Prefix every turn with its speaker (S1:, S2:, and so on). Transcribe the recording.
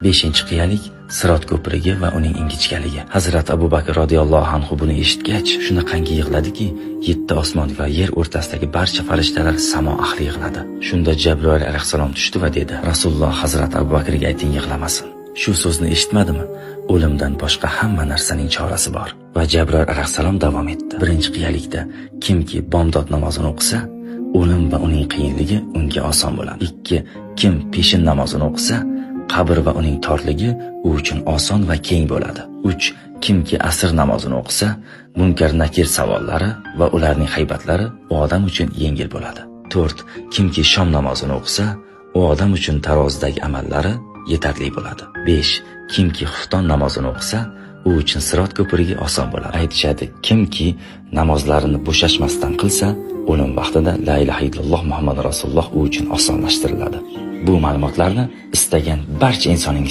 S1: Beshinchi qiyalik Sirot ko'prigi va uning ingichkaligi. Hazrat Abu Bakr roziyallohu anhu buni eshitgach, shunaqangi yig'ladiki, yetti osmon va yer o'rtasidagi barcha farishtalar, samo ahli yig'ladi. Shunda Jabroil alayhissalom tushdi va dedi: "Rasululloh Hazrat Abu Bakrga ayting, yig'lamasin. Shu so'zni eshitmadimi? O'limdan boshqa hamma narsaning chorasi bor." Va Jabroil alayhissalom davom etdi. Birinchi qiyalikda kimki bomdod namozini o'qisa, o'lim va uning qiyinligi unga oson bo'ladi. Ikki, kim peshin namozini o'qisa, qabr va uning torligi u uchun oson va keng bo'ladi. Uch, kimki asr namozini o'qisa, munkar nakir savollari va ularning haybatlari u odam uchun yengil bo'ladi. To'rt, kimki shom namozini o'qisa, u odam uchun tarozidagi amallari yetarli bo'ladi. 5. Kimki xufton namozini o'qisa, u uchun sirot ko'prigi oson bo'ladi. Aytishadi, kimki namozlarini bo'shashmasdan qilsa, o'lim vaqtida la ilaha illalloh Muhammad rasululloh u uchun osonlashtiriladi. Bu ma'lumotlarni istagan barcha insoningiz